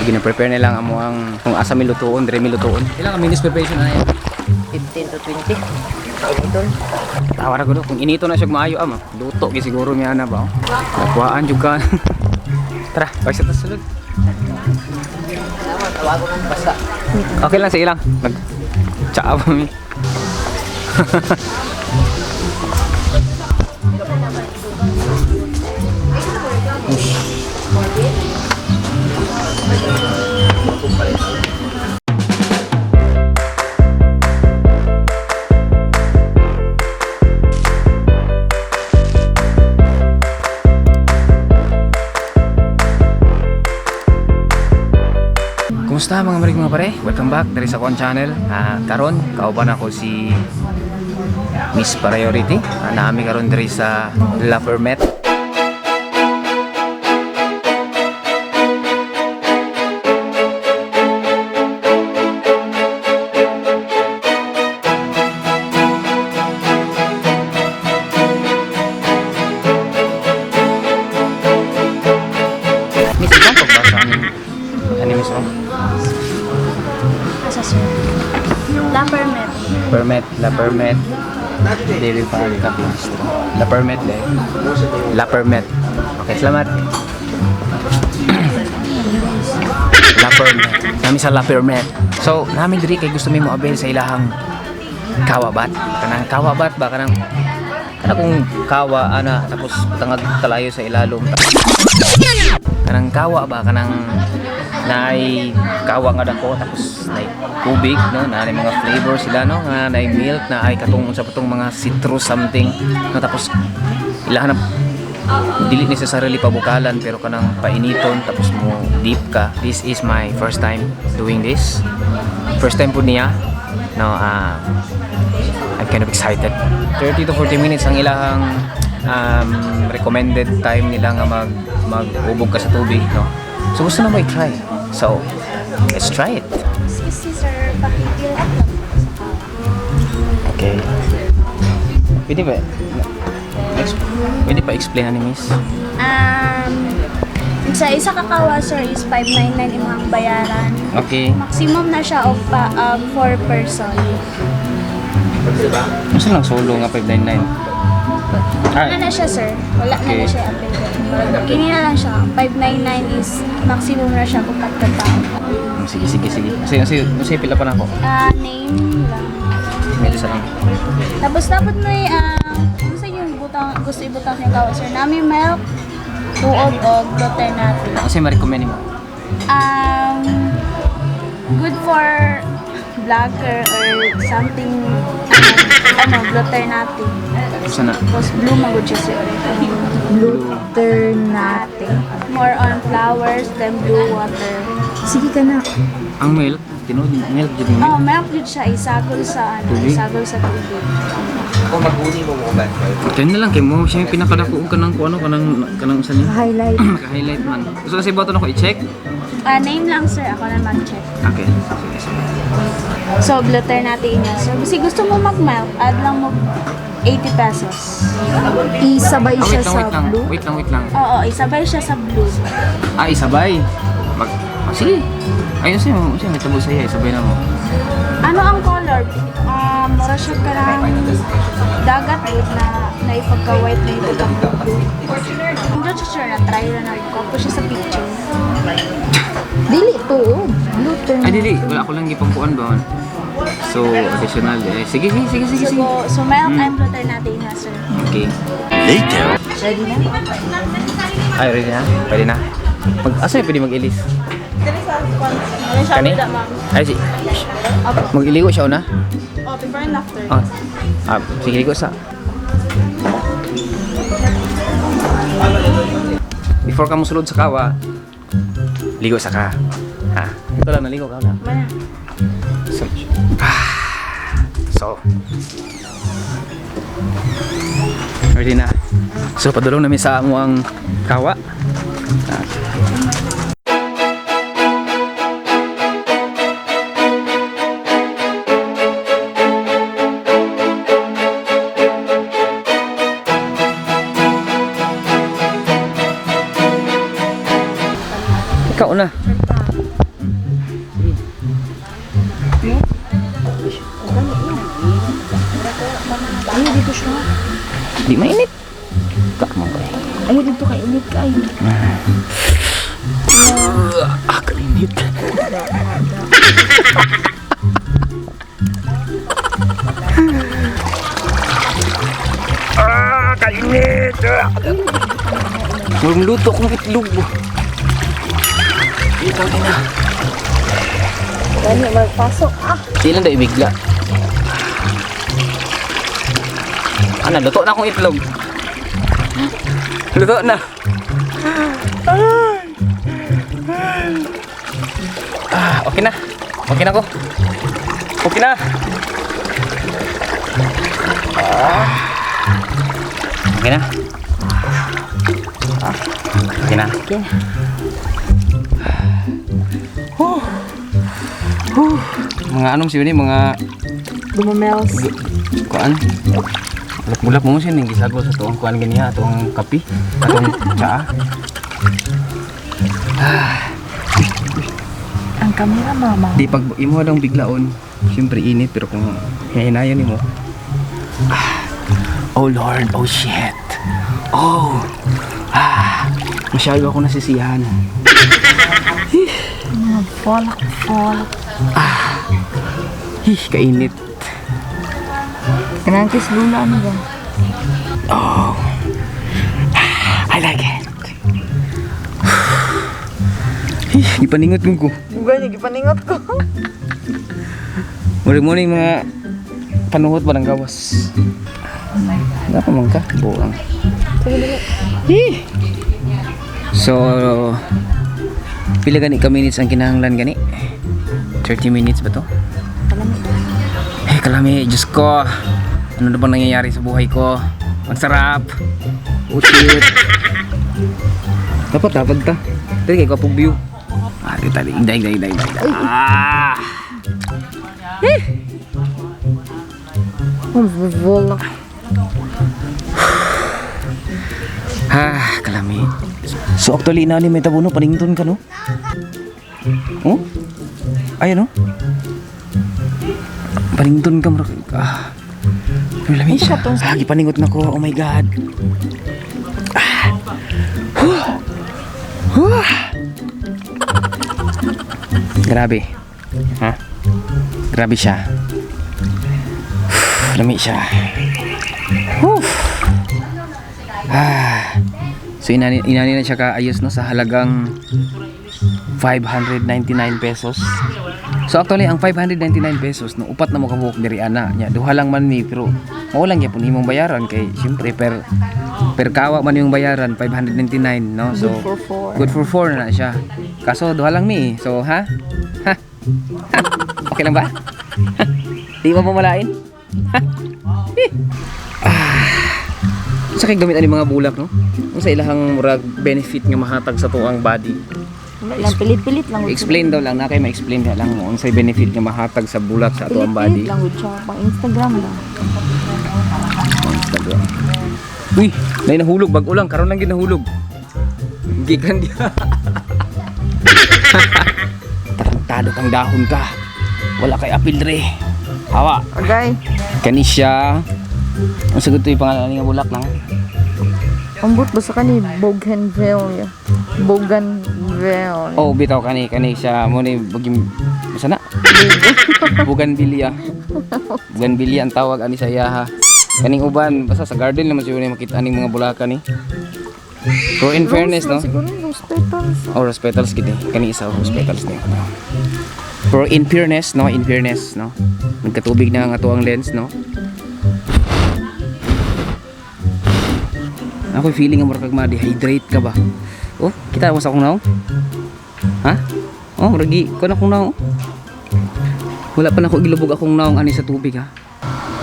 Gina-prepare nila ang amuang kung asa mi lutuon, dire mi lutuon. Ilang ka minutes preparation na yan? 15 to 20. Kainiton. Tawa ra gud kung inito na siya maayo ama. Luto gi siguro mi ana ba. Oh. Nakuhaan jud ka. Tara, balik sa tas sulod. Tawagon ng basta. Okay lang, sige lang. Nag tsaa pa mi. Kumusta mga marig mga pare? Welcome back diri sa Kon Channel. Karon kauban ako si Miss Priority. Naami karon diri sa La Permet. Miss, ikaw pagbasa ani ani Miss oh? Asa sir? La Permet. Permet, La Permet. Daily Farm Cafe Bistro. La Permet, le. La Permet. Okay, salamat. La Permet. Nami sa La Permet. So, namin diri kay gusto mi mo avail sa ilahang kawabat. Kanang kawabat ba kanang kana kung kawa ana tapos tangag kalayo sa ilalom. Kanang kawa ba kanang naay kawa nga dako tapos naay tubig no, naay mga flavor sila no, nga naay milk, naay katong unsa pa tong mga citrus something no, tapos ilahan na dili necessarily pabukalan pero kanang painiton tapos mo deep ka. This is my first time doing this, first time po niya no. I'm kind of excited. 30 to 40 minutes ang ilahang recommended time nila nga mag-ubog ka sa tubig no. So gusto na mo i-try, so let's try it. Excuse me sir, paki-fill up lang po sa kawa. Okay, pwede ba next, pwede pa explain ani miss? Sa isa ka kawa sir is 599 imong bayaran. Okay. Maximum na siya og pa 4 person. Unsa lang solo nga 599? Wala na siya sir. Wala na Okay. na siya applicable. Kini na lang siya. 599 is maximum na siya kung ka tao. Sige, sige, sige. Sige, sige, sige, pila pa na ako. Name lang. Medyo sa lang. Tapos dapat may ano sa yung butang gusto ibutang sa kawa sir? Nami milk, tuod og Ternate. Kasi ma-recommend mo. Good for vlogger or something, ano, blue Ternate. Unsa na? Tapos blue magud siya sir. Blue Ternate. More on flowers than blue water. Sige ka na. Ang milk, tinuod milk jud yung Oh, milk. milk jud siya isagol sa ano, Tubig? isagol sa tubig. Kung maghuni mo mo ba? Kaya na lang kay mo siya yung pinakadako og kanang kuano kanang kanang usa niya. Highlight. Maka-highlight man. Gusto kasi button ako i-check. Name lang sir, ako na mag-check. Okay. Sige, sige. So, blue Ternate inyo sir. Kasi gusto mo mag-milk, add lang mo 80 pesos. Isabay Ah, siya wait lang, sa wait lang. blue. Wait lang, wait lang. Oo, isabay siya sa blue. Ah, isabay. Mag ah, sige. Ayun siya, siya may tabo sa iya, isabay na mo. Ano ang color? Mura siya karang dagat with na naipagka-white na ito ang blue. Hindi siya sure na try na na ko siya sa picture. Dili tuod. Blue Ay, Ternate. dili, wala ko lang gipangkuan ba man. So, additional eh. Sige, sige, sige, sige, So, sige. go, so milk and blue natin na sir. Okay. Later. Ready na? Ay, ready na? Pwede na. Mag, asa yung pwede mag-ilis? Kani? Ay, si. Mag-iligo siya una? Oh, before and after. Ah, ah sige, ligo sa. Before ka musulod sa kawa, ligo sa ka. Ha? Ito lang, naligo ka na. Mana? So, so, ready na. So, padulong namin sa amo ang kawa. Ah. Ikaw na. dito siya. Di mainit. Ka mo kay. Ayaw dito kay init kayo. Ah, kainit. Ah, kainit. Murag luto kong itlog. Ikaw din na. Gani, magpasok. Ah! Di lang daw ibigla. Ano, luto na akong itlog. Luto na. Ah, okay na. Okay na ko. Okay na. Ah. Okay na. Ah, okay na. Okay na. Mga anong siya ni mga Gumamels. Kuan? Bulak-bulak mo siya ning gisagol sa tuong kuan ganiya, tuong kape, atong tsaa. Ang kamera, mama. Di pag imo daw biglaon, siyempre init pero kung hinahinayan nimo. Ah, oh Lord, oh shit. Oh. Ah, masyado ako nasisiyahan. Mga folak, folak. Hi, kainit. Kanang kis Lula, ano ba? Oh. I like it. Hi, gipaningot ko. Gani, gipaningot ko. Murag mo na yung mga panuhot ba ng gawas? Wala pa man ka, buang. Hee! So, pila gani ka minutes ang kinahanglan gani? 30 minutes ba to? Eh, kalami, Diyos ko. Ano na bang nangyayari sa buhay ko? Ang sarap! Oh shit! Dapat, dapat ta. Dali kay kapog view. Ah, di tali. Daig, daig, daig, daig. Ah! Folak. Ah, kalami. So actually inani may tabuno panington ka no? Oh? Ayan no? Panington ka mura. Ah. Pero lami siya. Ah, gipaningot na ko. Oh my God. Ah. Huh. Huh. Grabe. Ha? Grabe siya. Lami siya. Whew. Ah. So inani na siya kaayos no sa halagang 599 pesos. So actually ang 599 pesos no upat na mo kabuok diri ana nya duha lang man mi pero mao lang gyapon imong bayaran kay syempre per kawa man yung bayaran 599 no. So Good for four. Good for four na na siya. Kaso duha lang mi eh. So ha? Ha? Ha? Okay lang ba? Di ba pumalain? Ha? Eh. Ah. Sa kay gamit ani mga bulak no? Ang sa ilahang murag benefit nga mahatag sa tuang body. Wala lang, pilit-pilit lang. Explain daw lang na kay ma-explain na lang mo unsay benefit nga mahatag sa bulak sa atuang body. Pilit-pilit lang gud siya. Pang Instagram lang. Instagram. Uy, nay nahulog bag-o lang karon lang gid nahulog. Gikan diha. Tarantado kang dahon ka. Wala kay apil dre. Hawa. Okay. Kani siya. Ang sagot to yung pangalan nga bulak lang. Ambot ba sa kani Bougainvillea? Bougainvillea. Oh, bitaw kani kani siya mo ni bagim sana. Bougainvillea. Bougainvillea ang tawag ani sa iya ha. Kaning uban basta sa garden naman siguro ni makita aning mga bulakan ni. Pero in fairness no. Siguro rose petals. Oh, rose petals gid eh. Kani isa rose petals ni. Pero in fairness no, in fairness no. Nagkatubig na ang ato ang lens no. Ako feeling nga murag kag ma-dehydrate ka ba? Oh, kita mo sa akong naong? Ha? Oh, murag gi kuan akong naong. Wala pa na ako gilubog akong naong ani sa tubig ha.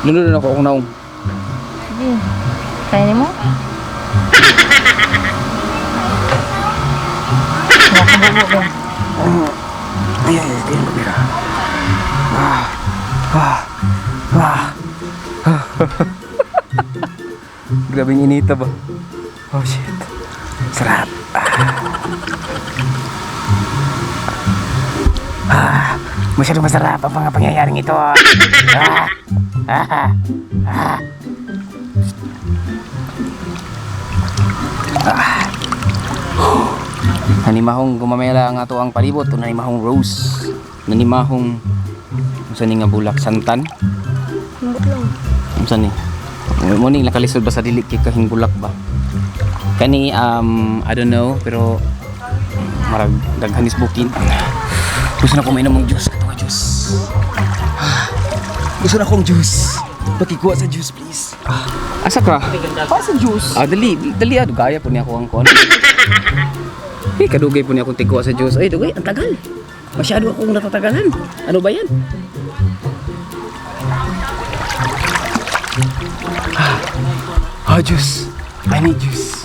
Lulun na ako akong naong. Sige. Kaya mo? Wala ka bubo ba? Ay, ay, ay, ay, Ah, ah, ah, ah. Grabing inita ba? Oh shit. Sarap. Ah. Ah, masyadong masarap ang mga pangyayaring ito. Ah. Ah. Ah. Ah. Nanimahong gumamela ang ato ang palibot, nanimahong rose, nanimahong unsa ni nga bulak, santan. Ambot lang. Unsa ni? Mo ning nakalisod ba sa dili kay kahing bulak ba? Kani I don't know, pero marag daghan is bukin. Gusto na ko mainom og juice, kato nga juice. Ah, gusto na akong juice. Pakikuha sa juice, please. Ah, asa ka? Pa sa juice. Ah, dali, dali ah, dugaya po niya ako ang kuan. Eh, kadugay po niya akong tigwa sa juice. Ay, dugay, ang tagal. Masyado akong natatagalan. Ano ba yan? Ah, juice. I need juice.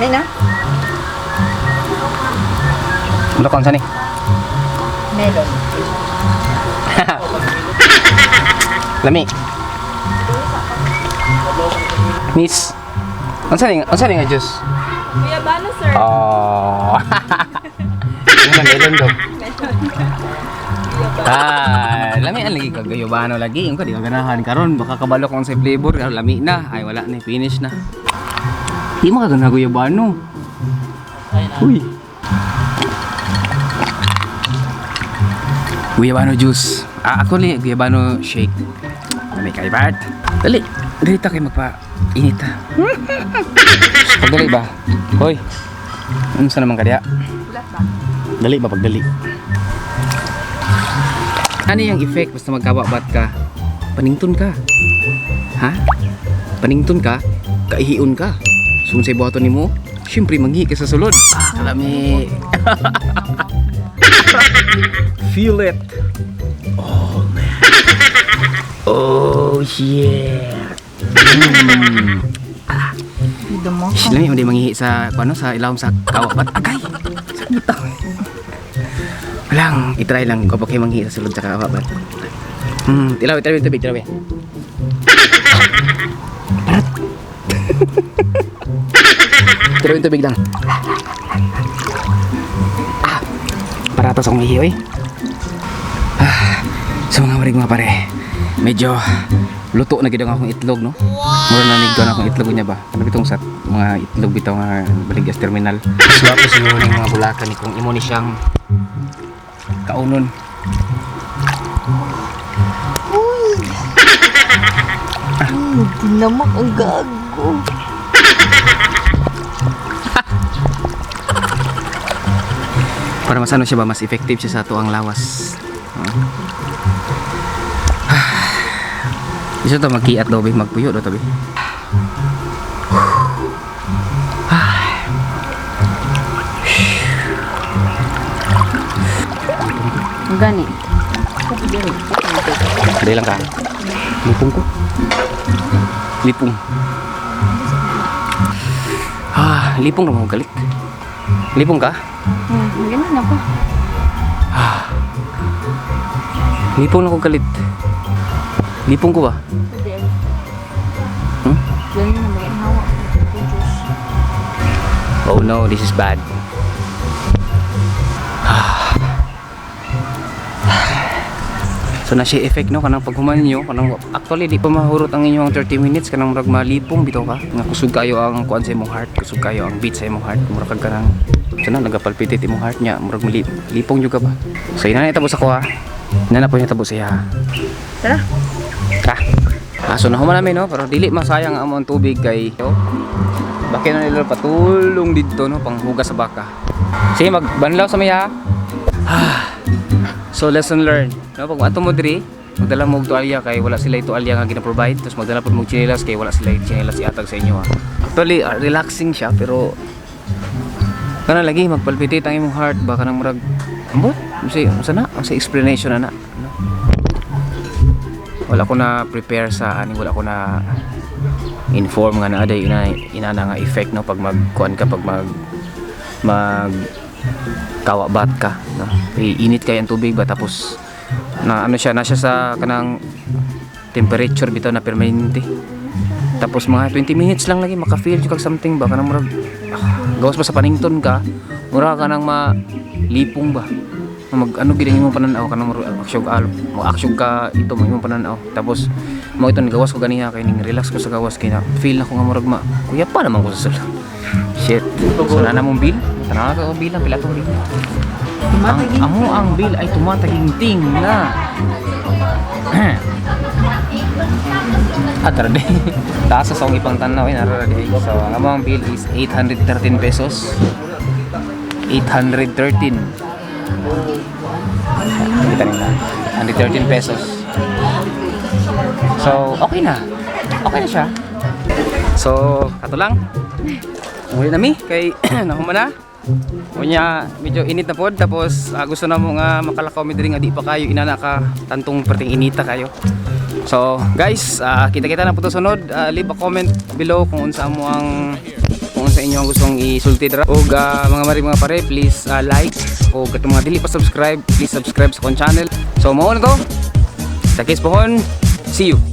May na? Ano kon sani? Melon. Lami. Miss, unsa ni nga juice? Guyabano, sir. Oh. Ano na melon do? Ah, lami ang lagi kag guyabano lagi. Yung ka di ka ganahan karon baka kabalo kung sa flavor, ah, lami na. Ay, wala na, finish na. Di mo ka ganahan guyabano. Uy. Guyabano juice. Ah, actually, guyabano shake. Lami kay Bart. Dali. Dali ta kay magpa init ta. Pagdali ba? Hoy. Unsa naman ka diha? Dali ba pagdali? Ano yung effect basta magkababat ka? Panington ka. Ha? Panington ka, kaihion ka. So unsay buhaton nimo? Siyempre manghi ka sa sulod. Ah, kalami. Feel it. Oh man. Oh yeah. Dito mo. Shh, lami mo di manghihi sa ano sa ilawom sa kawabat. Agay. Sakit ako. Walang, itry lang kapag kayo manghihi sa sulod sa kawabat. Tilawi, tilawi, tubig, tilawi. Parat. Tilawi yung tubig lang. Ah, paratas akong ihi, oy. Ah, sa mga warig mga pare, medyo luto na gid ang akong itlog, no? Mura na nigdo na akong itlog niya ba? Ano bitong sa mga itlog bitaw nga baligya sa terminal. Swapo siguro ng mga bulakan ni kung imo ni siyang kaunon. Dinamak ang gago. Para mas ano siya ba, mas effective siya sa ato ang lawas. Oo. Isa to magkiat daw be, magpuyo daw to be. Gani. Dali lang ka. Lipong ko. Lipong. Ah, lipong naman galit. Lipong ka? Ganun ako. Lipong na ko galit. Lipong ko ba? Hmm? Ganun na mga hawa. Juice. Oh no, this is bad. So na siya effect, no, kanang paghuman niyo, kanang actually di pa mahurot ang inyong 30 minutes, kanang murag malipong bitaw ka. Nga kusog kayo ang kuan sa imong heart, kusog kayo ang beat sa imong heart, murag kag kanang sana nagapalpitate imong heart niya, murag lipong jud ka ba. So ina na itabo sa ko ha. Ina na po niya tabo sa iya. Tara. Ka. Ah, so nahuman namin, no, pero dili masayang ang among tubig kay oh. Bakit na nila patulong dito, no, panghugas sa baka. Sige, magbanlaw sa may ha. Ah. So lesson learned. No, pag ato mo diri, magdala mo og tuwalya kay wala sila tuwalya nga gina-provide, tapos magdala pud mo og tsinelas kay wala sila tsinelas iatag sa inyo ha. Actually, ah, relaxing siya pero kana lagi magpalpitate ang imong heart baka nang murag ambot unsay unsa na unsa explanation ana, no? Wala ko na prepare sa ani, wala ko na inform nga naa day ina inana nga effect, no, pag magkuan ka, pag mag mag kawabat ka, no? Init kay ang tubig ba, tapos na ano siya na siya sa kanang temperature bitaw na permanente, tapos mga 20 minutes lang lagi maka-feel jud kag something ba, kanang murag gawas pa sa panington ka. Mura ka nang malipong ba. Mag ano gid ang imong pananaw, kanang aksyon ka, mo aksyon ka ito mo imong pananaw. Tapos mo ito gawas ko ganiha kay ning relax ko sa gawas kay na feel na ko nga murag ma kuya pa naman ko sa sulod. Shit. So na mong bill. Tanaw ka bill ang pila tong bill. Ang amo ang bill ay tumataginting na. Ah, tara di. Taas sa song ipang tanaw eh, narara di. So, ang among bill is 813 pesos. 813. Kita nila. 113 pesos. So, okay na. Okay na siya. So, kato lang. Muli na mi kay nahuman na. Unya, medyo init na pod, tapos gusto na mo nga makalakaw mi diri nga di pa kayo inana ka tantong perting inita kayo. So, guys, kita-kita na po to sunod. Leave a comment below kung unsa inyo ang gustong isulti dira. Ug mga mari, mga pare, please like o katong mga dili pa subscribe, please subscribe sa akong channel. So, mao na to. Sa pohon. See you.